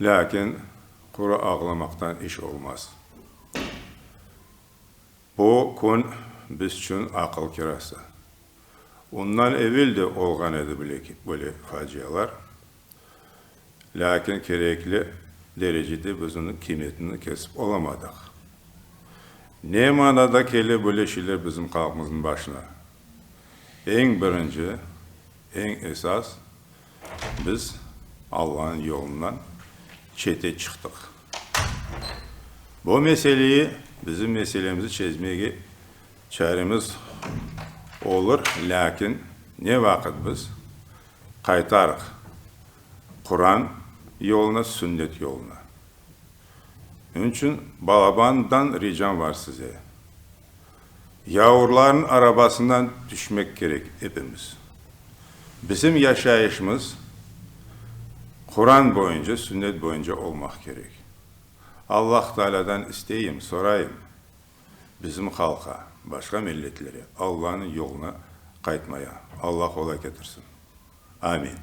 Lâkin quru ağlamaqtan iş olmaz. Bu kün bizçün aqıl kirası. Ondan evel de olğan edi böyle facialar, lâkin kerekli derecede biz onıñ qıymetini kesip olamadıq. Ne manada kele böyle şeyler bizim halqımıznıñ başına? Eñ birinci, eñ esas, biz Allanıñ yolundan çete çıqtıq. Bu meseleyi, bizim meselemizi çezmege çaremiz olur, lâkin ne vaqıt biz qaytarıq Quran yoluna, sünnet yoluna. Onıñ içün balabandan ricam var size, yavurlarnıñ arabasından tüşmek kerek epimiz. Bizim yaşayışımız Quran boyunca, sünnet boyunca olmaq kerek. Allah Taalâdan isteyim, sorayım, bizim halqa, başqa milletlere Allanıñ yoluna qaytmaya. Allah qolay ketirsin. Amin.